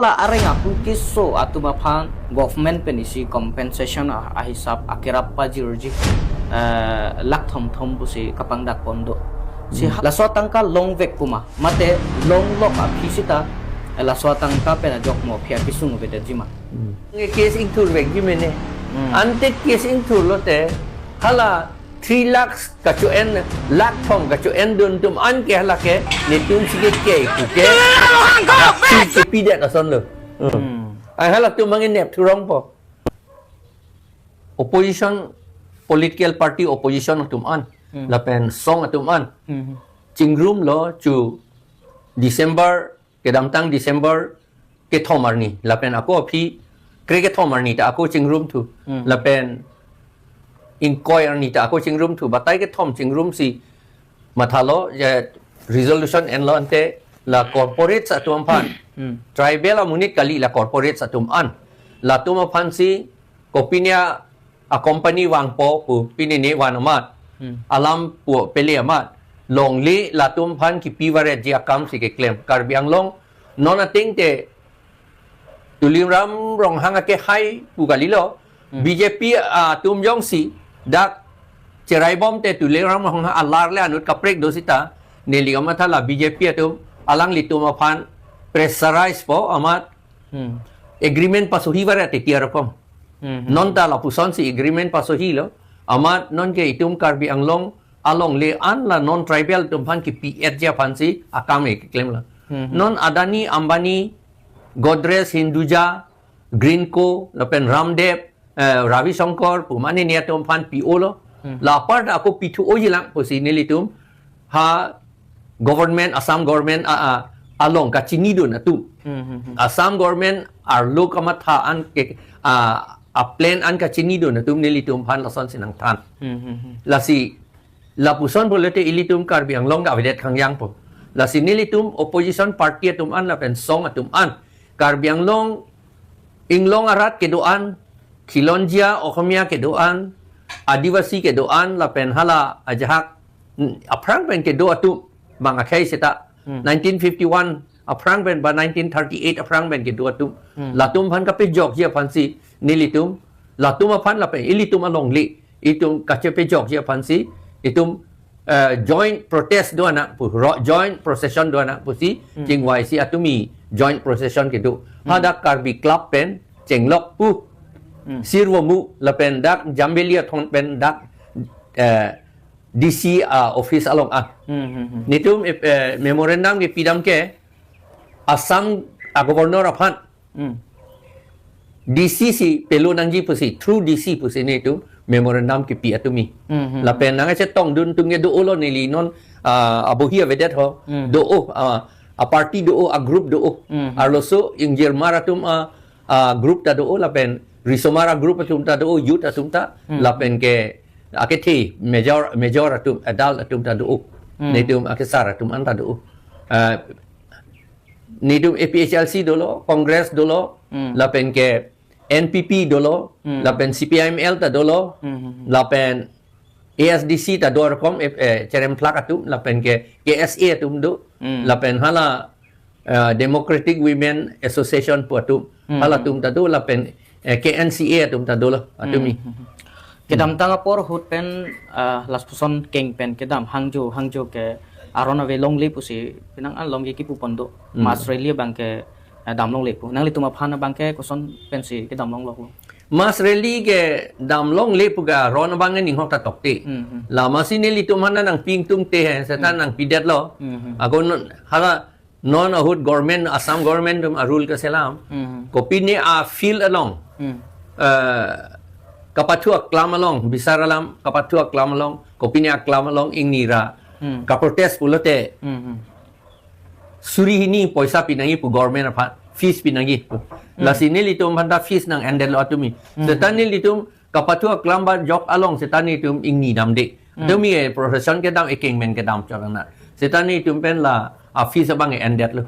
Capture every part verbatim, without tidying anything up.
la areng apu keso atum aphan government pen isi compensation a- ahisap akerap pajirji, eh, lakh thom thom pusi kapangdak pon do. Si Hmm. laso atangka longvek pu ma, mate longlok aphi sita, eh, laso atangka pen ajok mo aphi akesung avedetji ma. Hmm. Nge case ingthurvekji mene. Hmm. Ante case ingthurlote hala three lakhs kacho-en, lakh thom kacho-endun atum an ke hala ke netum si ke ke ku ke. Si kepidet ason lo. Hmm. Hmm. Ai halatum mangi nep thurong po. Opposition, political party opposition atum an. Hmm. Lapen song atum an. Hmm. Chingrum lo chu December, kedamtang December kethom arni. Lapen ako aphi kre kethom arni ta ako chingrum thu. Hmm. Lapen ingkoi arni ta ako chingrum thu. Batai kethom chingrum si mathalo, ya, resolution enlo ante la corporate atum aphan. Hmm. Tribal amonit kali la corporate atum an. Latum aphan si kopine a company vangpo pu pine ne van amat. Hmm. Alam pu pele amat. Longle latum aphan kipi varetji akam si keklem. Karbi Anglong non ateng te Tuliram Ronghang ake hai pu kalilo. Hmm. B J P atum jongsi dak cherai bom te Tuliram Ronghang alar le anut kaprek do sita neli kamatha la B J P atum alanglitum aphan pressurize po amat. Hmm. Agreement pasohi varet ati arokom. Hmm. Non ta lapuson si agreement pasohi lo. Amat non ke itum Karbi Anglong alongle an la non tribal atum aphan kipi-etji aphan si akam e keklem lo. Hmm. Non Adani, Ambani, Godrej, Hinduja, Greenko, lapen Ramdev, eh, Ravi Shankar pu mane ne atum aphan pi-o lo. Hmm. La apar ta ako pithu-oji lang pusi nelitum ha government, Assam government a, a, along kachinidun atum. Hmm, hmm, hmm. Assam government arlo kamatha an ke, a, a plan an kachinidun atum nelitum aphan lason si nangthan. Hmm, hmm, hmm. Lasi lapuson pulote ilitum Karbi Anglong ke avedet khangjang po. Lasi nelitum opposition party atum an lapen song atum an Karbi Anglong inglong arat kedo-an, Khilonjia Okhomia kedo-an, Adivasi kedo-an lapen hala ajahak, mm, aphrang pen kedo atum bang akhei seta. Hmm. Nineteen fifty-one aphrang pen ba nineteen thirty-eight aphrang pen kedo atum. Hmm. Latum aphan kapejokji aphan si nelitum, latum aphan lapen ilitum alongle itum kachepejokji aphan si itum, eh, joint protest do-an nang pu, ro-, joint procession do-an nang pusi, Hmm. chingvai si atumi joint procession kedo. Hmm. Hadak Karbi Club pen chenglok pu, Hmm. Sirvomu lapen dak Jambili athon pen dak, eh, D C, ah, office along ah. Hmm, hmm, hmm. Netum, eh, memorandum kepidam ke Assam a governor aphan. Hmm. D C si pelo nangji pusi, through D C pusi netum memorandum kipi atumi. Hmm, hmm, Lapen hmm. nang chetongdun atum ke do-o lo neli non, ah, abohi avedet ho. Hmm. Do-o, ah, a party do-o, a group do-o. Hmm, hmm. Arloso ingjirmar atum, ah, ah, group ta do-o lapen risomar a group atum ta do-o, youth atum ta. Hmm. Lapen ke akethe major, major atum, adult atum ta do-o. Hmm. Netum akesar atum an ta do-o. Ah, netum A P H L C dolo, Congress dolo, Hmm. lapen ke N P P dolo, Hmm. lapen C P I M L ta dolo, Hmm, hmm, hmm. lapen A S D C ta do arokom, eh, eh, Cheremthlak atum, lapen ke K S A atum do, Hmm. lapen hala, eh, Democratic Women Association pu atum, Hmm. hala atum ta do, lapen, eh, K N C A atum ta dolo, atumi. Hmm, hmm, hmm. Kedamtang apor ahut pen, ah, lapuson keng pen kedam hangjo, hangjo ke aron ave longle pusi penang along ke kipu pon do. Hmm. Mass rally abang ke, ah, dam longle pu. Nanglitum aphan abang ke koson pensi kedam longlok lo? Mass rally kedam longle pu ke aron abang ke ninghok ta tokte. Hmm, hmm. Lasi nelitum aphan nangpi ingtungte he, seta Hmm. nangpidet lo. Hmm, hmm. Ako non, hala non ahut government, Assam government atum a rule keselam. Hmm. Kopine a field along. Hmm. Eh, kapathu aklam along, bisar alam, kapathu aklam along, kopine aklam along ingni ra. Hmm. Kaprotest pulote. Hmm, hmm. Suri hini poisa pinangji pu government aphan, fees pinangji pu. Hmm. Lasi nelitum aphan ta fees nang-endet lo atumi. Hmm. Seta nelitum kapathu aklam ba jok along seta netum ingni damde. Hmm. Atumi, eh, procession kedam, ekeng men kedam chot nang. Seta netum pen la a fees abang endet lo.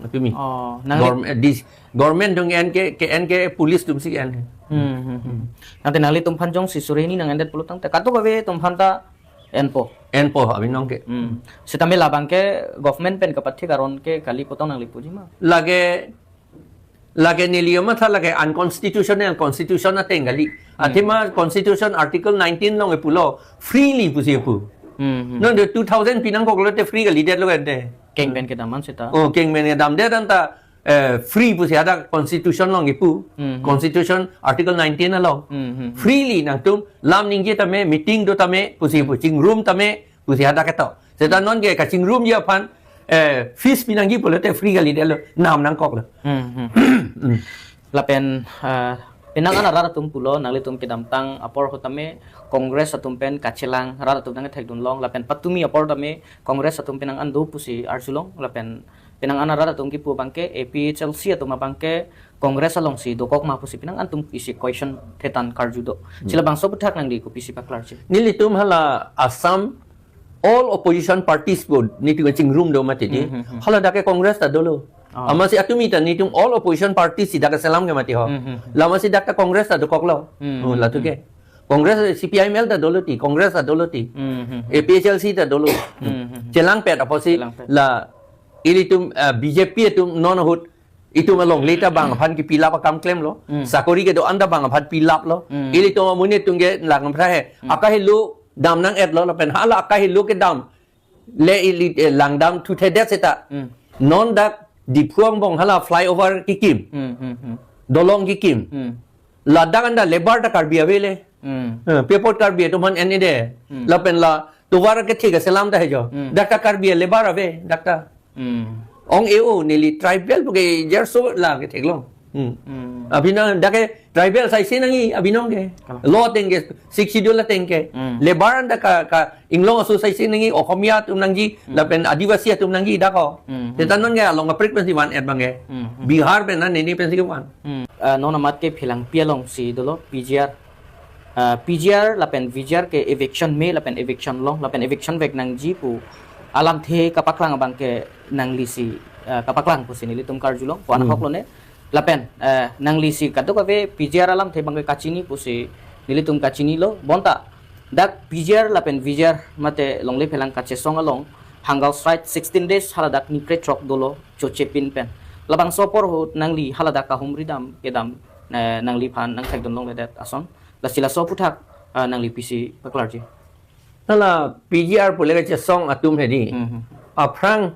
Atumi. Oh, nang Government, eh, dis-, government atum en ke, ke-en ke police atum si en. Hmm, hmm, hmm. Nangte nanglitum aphan jongsi suri hini nang-endet pulo tangte kadokave atum aphan ta enpo. Enpo abinong ke. Hmm. Sitame labang ke government pen kapathik aron ke kali pu tong nangli puji ma? Lake, Lake neli matha lake unconstitutional, constitution ateng kali. Hmm. Athema constitution article nineteen along kepulo freely pusi pu. Hmm, hmm. Non de two thousand pinangkok lote free kalidetlo kan de. Keng pen kedam an seta. Oh, keng pen kedam det anta, eh, free pusi hadak constitution along kepu. Hmm, hmm. Constitution article nineteen along. Hmm, hmm, hmm. Freely nangtum lam ningje tame, meeting do tame pusi pu, chingrum tame pusi hadak ketok. Seta non ke kachingrum ji aphan, eh, fees pinangji pulote free kalidetlo, nam nangkoklo. Hmm, hmm. Hmm. Lapen, eh, penang an arat atum pulo, nanglitum kedamtang apor ahut tame Congress atum pen kachelang, rat atum nangthekdun long, lapen patumi apor tame Congress atum penang an do pusi arjulong, lapen penang an arat atum kipu abangke A P H L C atum abangke Congress alongsi dokok ma pusi penang an atum isi question thetan karju do. Hmm. Si labangso aphuthak nangli kopisi paklarji? Nelitum hala Assam all opposition parties pu netum kachingrum do mati di. Hmm, hmm, hmm. Hala dak ke Congress ta dolo. Ah. Amatsi atumi ta netum all opposition parties si dak keselam ke mati ho. Hmm, hmm, hmm. La amatsi dak ta Congress ta dokoklo. Hmm, oh, hmm, latu hmm. Ke. Congress, C P I M L ta dolo ti, Congress ta dolo ti. Hmm, hmm, hmm. A P H L C ta dolo. Hmm, hmm, hmm. Chelangpet apotsi. Chelangpet. La ilitum, eh, B J P atum non ahut itum alongle ta bang aphan kepilap akam klemlo. Hmm. Sakori kedo-an ta bang aphan pilaplo. Hmm. Ilitum amonit atum ke lang aphan he. Hmm. Akahelo dam nang-etlo lapen hala akahelo kedam le ili, eh, langdam thuthedet seta. Hmm. Non dak Diphu angbong hala flyover kekim. Hmm, hmm, hmm. Dolong kekim. Hmm. Ladak anta labour ta Karbi avele. Hmm. Eh, pepot Karbi atum aphan en-e de. Hmm. Lapen la tovar kethe keselam ta hejo. Hmm. Dak ta Karbi labour ave, dak ta. Hmm. Ong e-o neli tribal puke jerso la ketheklong. Hmm. Hmm. Abinong dak ke tribal saisi nangji abinong ke. Kalang. Law ateng ke, Sixth Schedule ateng ke. Hmm. Labour anta ka, ka Inglong aso saisi nangji, Okhomia atum nangji, hmm, lapen Adivasi atum nangji dak ho. Hmm, hmm. Seta non ke along aprik pensi van-et abang ke. Hmm, hmm. Bihar pen an nini pensi kevan. Hmm. Ah, non amat ke Phelangpi alongsi dolo P G R. Ah, P G R lapen V G R ke eviction me lapen eviction long lapen eviction vek nangji pu alamthe kapaklang abangke nanglisi, ah, kapaklang pusi nelitum karjulong. Pu an, hmm, ahok lone. Lapen, eh, nanglisi kadokave P G R alamthe abangke kachini pusi nelitum kachinilo. Bonta dak P G R lapen V G R mate longle phelang kachesong along hunger strike sixteen days haladak nikre throk dolo choche pin pen. Labangso apor ahut nangli haladak kahumri dam kedam, eh, nangliphan nangthekdun longledet ason. Lasi laso aphuthak, eh, nangli pisi paklarji? Hala P G R pule kachesong atum hedi. Mhm. Aphrang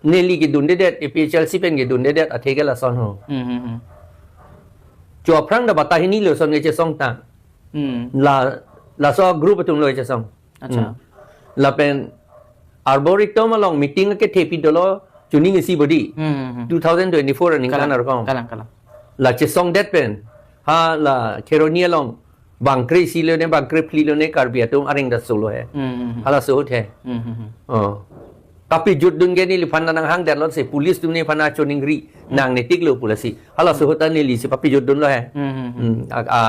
neli kedundedet, A P H L C pen kedundedet athe ke lason ho. Mhm, mhm. Cho aphrang ta bata hini lo ason kachesong ta. Hmm. La, laso group atum lo kachesong. Acha. Hmm. Lapen Arboretum along meeting kethepi dolo chuning isi bodi. Hmm, hmm, hmm. Two thousand twenty-four aningkan, kalang, arkom. Kalang, kalang. La chesongdet pen. Hala Kheroni along bangkre isi lone, bangkre phli lone Karbi atum areng da solo he. Hmm, hmm, hmm. Halaso ahut he. Hmm, hmm, hmm. Oh. Kapejutdun ke neliphan nanghangdetlo si police atum neliphan achoningri, hmm, nangnetiklo pu lasi. Halaso ahut ta nelisi papejutdunlo he. Hmm, hmm, hmm. Hmm. A, a,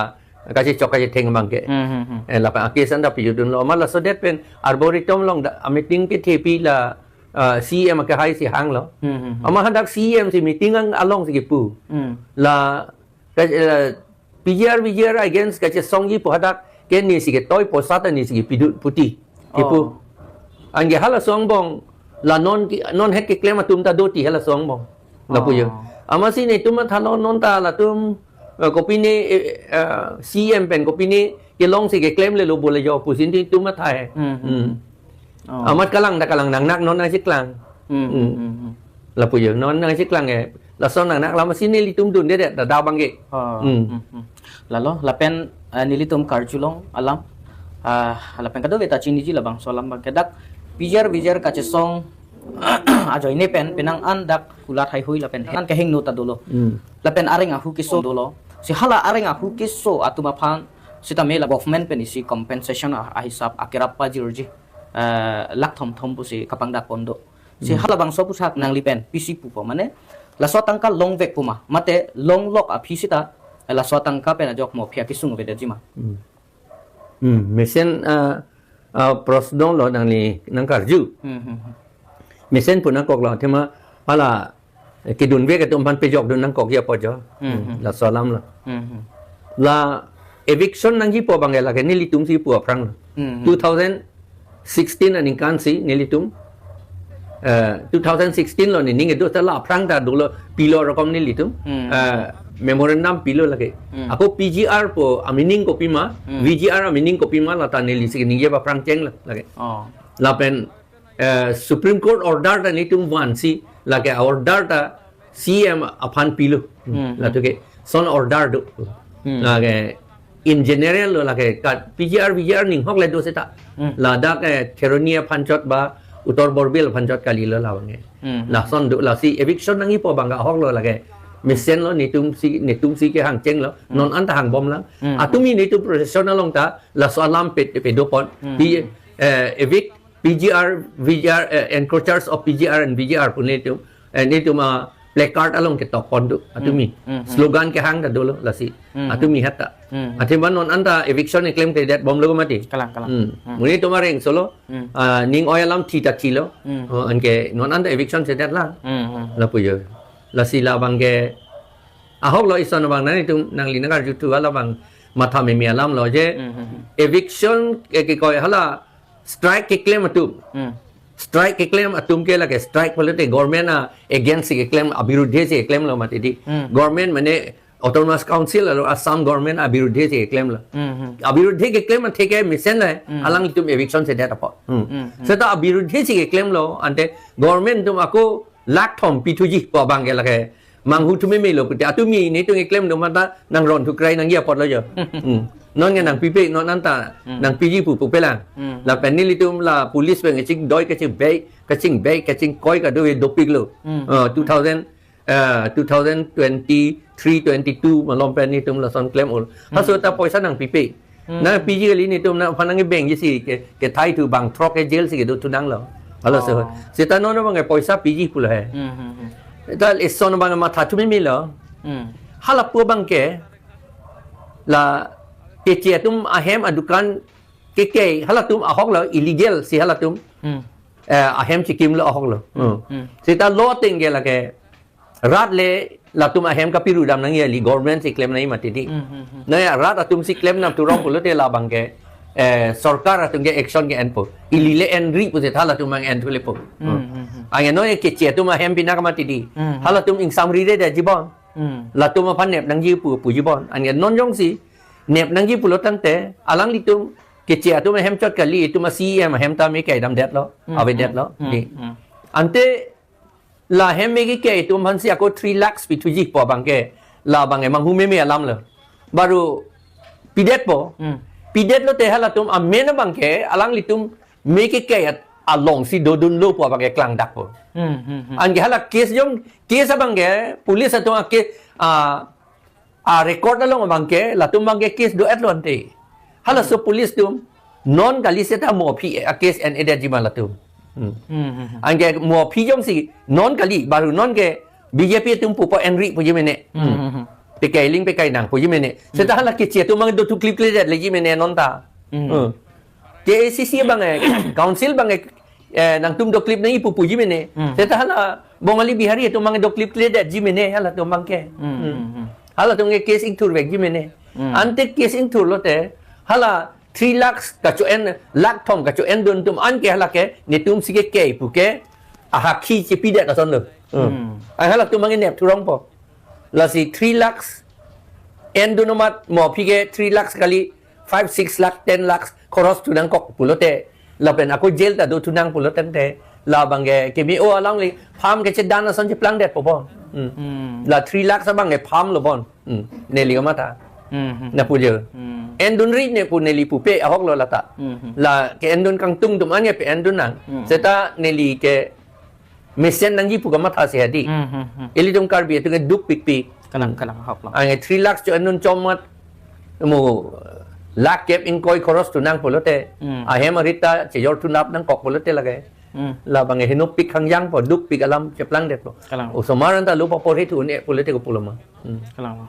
kachechok kachetheng abangke. Hmm, hmm, hmm. Eh, lapen a-case anta pejutdunlo. Amat lasodet pen Arboretum along da, a-meeting kethepi la, ah, C E M akehai si hanglo. Hmm, hmm, hmm. Amat hadak C E M si meeting ang alongsi kepu. Hmm. La, ka, eh, P G R, V G R against kachesongji pu hadak ke nesi ketoi poisa ta nesi kepidut puti. Kepu. Oh. Anke halaso angbong la non ki, non het keklem atum ta do ti halaso angbong. Lapu jo. Oh. Amatsi netum mathalo non ta latum, eh, kopine, eh, eh, C E M pen kopine kelongsi keklem lelo bole jo pusi netum matha he. Hmm, hmm. Hmm. Oh. Amat kalang ta kalang nangnak non nangcheklang. Hmm, hmm, hmm, hmm. Lapu jo non nangcheklang ke. Lason nangnak la amatsi nelitum dundedet ta da abangke. Oh. Hmm. Hmm, hmm. Lalo, lapen, eh, nelitum karjulong alam, ah, lapen kadokave ta chiniji labangso alam abangke dak P G R V G R kachesong ajoine pen penang an dak kulat haihui lapen an kehingno ta dolo. Hmm. Lapen areng ahu keso dolo. Si hala areng ahu keso atum aphan sitame la government pen isi compensation a, ahisap akerap pajirji, eh, lakh thomthom pusi kapangdak pon do. Si, hmm, halabangso aphuthak nangli pen pisi pupo, mane laso atangka longvek pu ma, mate longlok aphi sita laso atangka pen ajok mo aphi akesung avedetji ma? Hmm. Hmm, mesen, ah, ah, prosno lo nangli nangkarju. Hmm, hmm, hmm. Mesen pu nangkoklo, athema hala, eh, kedunvek atum aphan pejokdun nangkokji apot jo. Hmm, hmm. Laso alam lo. Hmm, hmm. La eviction nangjipo abangke lake nelitumsi pu aphrang lo. Hmm, hmm. Two thousand sixteen aningkan si nelitum Eh, two thousand sixteen lo ni ning edo ta la aphrang ta dolo pilo rokom nelitum. Hmm. Eh, memorandum pilo lake. Hmm. Ako P G R pu amining kopima, Hmm. V G R amining kopima la ta nelisi ningje ba aphrang cheng la lake. Oh. Lapen, eh, Supreme Court order ta netum vansi lake order ta C M aphan pilo. Hmm. Latuke son order do. Hmm. Lake in general lo lake ka P G R, V G R ning hok le do seta. Hmm. Ladak, eh, Kheroni aphan chot ba Uttar Borbil aphan chot kali lo labang ke. Hmm. Lason do lasi eviction nangji pu abang ahok lo lake. Mesen lo netum si, netum si kehang cheng lo. Hmm. Non anta hangbom lang. Hmm. Atumi netum procession along ta laso alam pe, pedopon. Hmm. Pi, eh, evict P G R, V G R, eh, encroachers of P G R and V G R pu netum, eh, netum a placard along ketok pon do atumi. Hmm, hmm, hmm. Slogan kehang ta dolo lasi. Hmm, hmm. Atumi hata. Hmm, hmm. Athema non anta eviction keklem kedet bomlo mati. Kalang, kalang. Hmm. Hmm. Muni tuma reng solo. Hmm. Ah, ning oi alam thi ta thilo. Hmm. Oh, anke non anta eviction sedet lang. Hmm, hmm. Lapu jo. Lasi labang ke ahok lo ison abang nangtum nangli nangkarju thu labang matha meme alam lo je. Hmm, hmm, hmm. Eviction ke, ke koi hala strike keklem atum. Hmm. Strike keklem atum ke lake strike pulote government a against si keklem, abirudhe si keklem lo mati di. Hmm. Government mane Autonomous Council alo Assam government abirudhe si keklem lo. Hmm, hmm. Abirudhe keklem athe ke mesen le Hmm. alanglitum eviction sedet apot. Hmm. Hmm, hmm. Seta abirudhe si keklem lo ante government atum ako lakh thom pithuji pu abang ke lake manghu thu meme lo pute atumi netum keklem do mata nang ron thukrai nangji apot lo jo. Hmm. Non ke nangpipe, non anta Hmm. nangpiji pu pupelang. Hmm. Lapen nelitum la police pen kachingdoi kachingbei, kachingbei, kachingkoi kado-e dopik lo. Hmm. Uh, two thousand, uh, two thousand twenty-three, twenty-two malom pen netum lason klem ul. Haso Hmm. ta poisa nangpipe. Hmm. Nangpiji kali netum nangphan nangkebengji si ke, kethai thu bang throk ke jail si kedo thu nanglo. Halaso. Oh. Seta non abang ke poisa piji pulo he. Hmm, hmm, hmm. Seta ison abang matha thu meme lo. Hmm. Hala pu abang ke la keche atum ahem adukan keke halatum ahok lo illegal si halatum. Hmm. Eh, ahem chikim lo ahok lo. Hmm. Hmm. Hmm. Seta lo tengke lake rat le latum ahem kapiru dam nangji kali government si klem nangji mati di. Hmm, hmm, hmm. Naya rat atum si klem nam thurong pulote labang ke, eh, sorkar atum ke action ke enpo. Ili le enri pu seta latum mang enthu lepo. Hmm, Hmm. hmm, hmm. Anke non keche atum ahem pina ka mati di. Hmm, hmm. Halatum ingsamri de de jibon. Hmm. Latum aphan nep nangji pu, puji bon. Anke non jongsi nep nangji pulo tangte alanglitum keche atum ahem chot kali, itum a C E M ahem ta me kai dam det lo, Hmm, ave det hmm, lo. Hmm, Di. hmm. Ante la hem me ke itum aphan si ako three lakhs pithuji pu abang ke labang ke manghu meme alam lo. Baru pidet po. Hmm. Pidet lote halatum amen abang ke alanglitum me ke kai along si dodun lo pu abang ke klangdak po. Hmm, hmm, hmm. Anke hala case jong, case abang ke police atum a case, ah, a record along abang ke latum abang ke case do-et lo ante. Halaso police atum non kali seta mo aphi a case en-edetji ma latum. Hmm. Hmm, hmm, hmm. Anke mo aphi jongsi non kali baru non ke B J P atum pupo enri puji mene. Hmm, Hmm. hmm, hmm. Pekai ling pekai nang puji mene. Seta Hmm. hala keche atum abang do thuklip kledet leji mene non ta. Hmm. Hmm. K A C C abang ke, council abang ke, eh, nangtum doklip nangji pu puji mene. Hmm. Seta hala Bongali Bihari atum abang doklip kledetji mene halatum abang ke. Hmm, Hmm. hmm, hmm. Halatum ke case ingthurvekji mene. Hmm. Ante case ingthur lote hala three lakhs kacho-en, lakh thom kacho-endun atum anke hala ke netum si ke kai pu ke ahakhi chepidet ason lo. Hmm. Hmm. Ai halatum abang nep thurong po. Lasi three lakhs endun amat mo aphi ke three lakhs kali five, six lakh, ten lakhs khoros thu nangkok pulote. Lapen ako jail ta do thu nang pulo tangte. Labang ke keme-o alangli farm kechedan ason cheplangdet po bon. Hmm. Hmm. La three lakhs abang ke farm lo bon. Hmm. Neli kamatha. Hmm, hmm. Na pujo. Hmm. Endunri ne pu neli pupe ahok lo lata. Hmm, hmm. La ke-endun kangtung atum anke pe-endun nang. Hmm. Seta neli ke mesen nangji pu kamatha si hadi. Hmm, hmm, hmm. Ilitum Karbi atum ke dukpikpik. Kalang, kalang, ahok lo. Anke three lakhs cho-endun chomat mo lakh kep ingkoi khoros thu nang pulote. Hmm. Ahem arit ta chejor thu nap nangkok pulote lake. Hmm. Labang ke henopik hangjang po, dukpik alam cheplangdet po. Kalang. Osomar anta lo paporhe thu-un-e pulote ko pulo ma. Hmm. Kalang lo.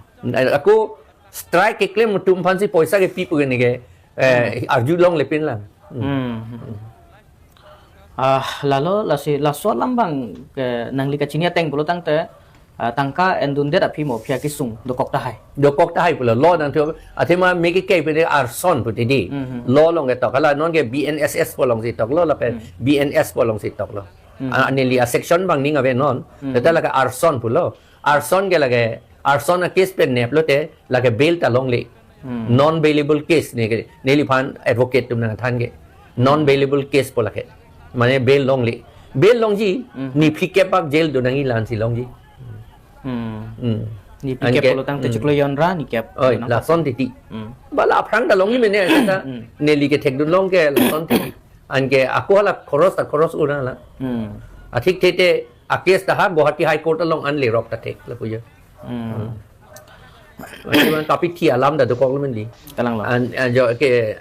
Ako strike keklem atum aphan si poisa kepi pu ke neke, eh, Hmm. arjulongle pinlang. Hmm. Hmm. Ah, lalo lasi laso alam abang ke nangli kachini ateng pulo tangte, ah, tangka endundet aphi mo aphi akesung dokok tahai. Dokok tahai pulo, law nangthu, athema me ke kai pede arson puti di. Hmm, hmm. Law along ketok, hala non ke B N S S pu alongsi toklo, lapen Hmm. B N S pu alongsi toklo. Hmm. Ah, neli a section abang ning ave non. Hmm. Seta lake arson pulo. Arson ke lake, arson a case pen neplote lake bail ta longle. Hmm. Non bailable case ne ke, neliphan advocate atum nangthan ke. Non bailable case pu lake. Mane bail longle. Bail longji, Hmm. niphli kep bak jail do nangji la-ansi longji. Hmm. Hmm. Niphli kep Anke, pulo tangte hmm. chiklo jon ra ni kep. Oi, Nang lason titi. Hmm. Ba la aphrang ta longji mene seta Hmm. neli kethekdun long ke lason titi. Anke ako hala khoros ta khoros ura la. Hmm. Athik thete a case ta ha Guwahati High Court along an lerok ta thek lapu jo. Hmm. Akiman kapithi alam ta dokok lo mandi. Kalang lo. An, an jo ke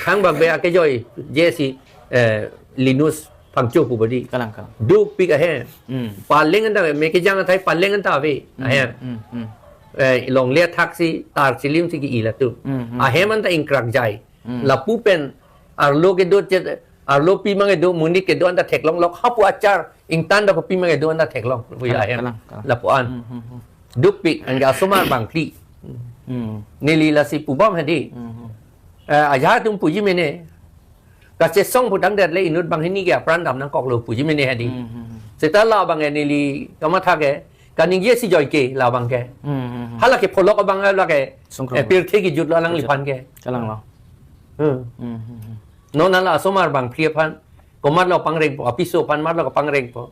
thang bak be ake joi jesi, eh, Linus Phangcho pu badi. Kalang, kalang. Dukpik ahem. Hmm. Paleng anta me kejang athai paleng anta ave. Hmm, Ahem. hmm, hmm. Eh, longle thaksi tar chilimsi ke-i latum. Hmm, hmm, Ahem hmm. anta ingkrak jai. Hmm. Lapu pen arlo kedo chet, arlo pimang kedo, monit kedo anta theklong lok, hapu achar ingtan do pimang kedo anta theklong. Puya Kalang, ahem. kalang, kalang. Lapu-an. Hmm, hmm, hmm. Dukpik, anke asomar bangphli. Hmm. Neli lasi pubom hadi. Hmm, hmm. Eh, ajahak atum puji mene. Kachesong putang det le inut banghini ke apran dam nangkok lo puji mene hadi. Hmm, hmm, hmm. Seta labang ke neli kamatha ke, kaningje si joi ke labang ke. Hmm, hmm, hmm. Hala ke pholok abang lake, Sungkrok. eh, pirthe kejut lo alangliphan ke. Kalang lo. Hmm. Hmm, hmm, hmm. Non hala asomar bangphli aphan, komatlo pangrengpo, apiso aphan matlo kepangrengpo,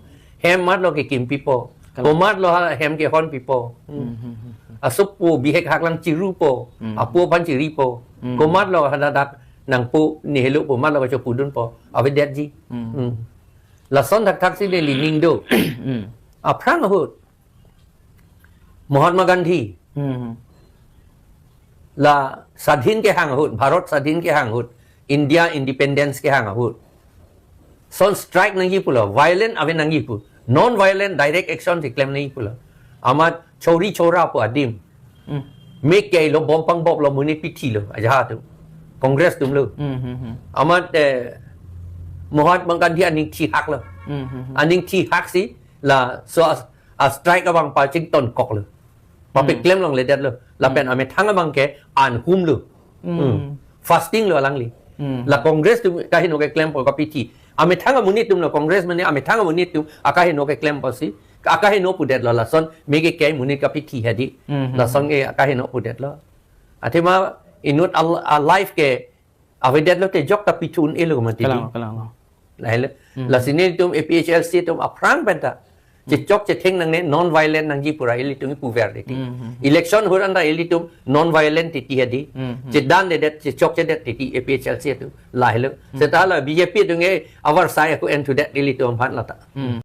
hem matlo kekimpipo, Kalang. komatlo ha hem kehonpipo. Hmm. Hmm, hmm, hmm, hmm. Asopo bihek haklang chirupo, Hmm. apo aphan chiripo, Hmm. komatlo hadadak nangpo nihelo po matlo kachopudunpo, avedetji. Hmm. Hmm. Lason thakthaksi neli ning do. Hmm. Aphrang ahut. Mahatma Gandhi. Hmm. La sadhin kehang ahut, Bharat sadhin kehang ahut, India independence kehang ahut. Son strike nangji pulo, violent ave nangji pu. Non violent direct action si klem nangji pulo. Amat chori chora pu adim. Hmm. Mek ke lo bom pangbop lo monit pithi lo, ajahak atum. Congress atum lo. Hmm, hmm, hmm. Amat, eh, Mahatma Gandhi aning thihak lo. Hmm, hmm, hmm. Aning thihaksi laso a, a strike abang pachington kok lo. Papi Hmm. klem longledet lo. Lapen Hmm. amethang abang ke anhum lo. Hmm. Hmm. Fasting lo alangli. Hmm. La Congress atum kaheno keklempo kapithi. Amethang amonit atum lo Congress mane amethang amonit atum akaheno keklempo si. Akaheno pudet lo lason mek ke monit kapithi hadi. Hmm. Lason ke akaheno pudet lo. Athema inut al-, a life ke avedetlo te jok ta pithu un-elo mati Kalang, di. kalang lo. Lahelo. Hmm. Lasi nelitum A P H L C atum aphrang penta. Hmm. Chechok chetheng nangne non violent nangji pu ra ilitum puver titi. Hmm, hmm, hmm. Election ahut anta ilitum non violent titi hadi. Hmm, hmm. Chedandedet, chechokchedet titi A P H L C atum. Lahelo. Hmm. Seta la B J P atum ke avarsai ako en thudet ilitum aphan lata. Hmm.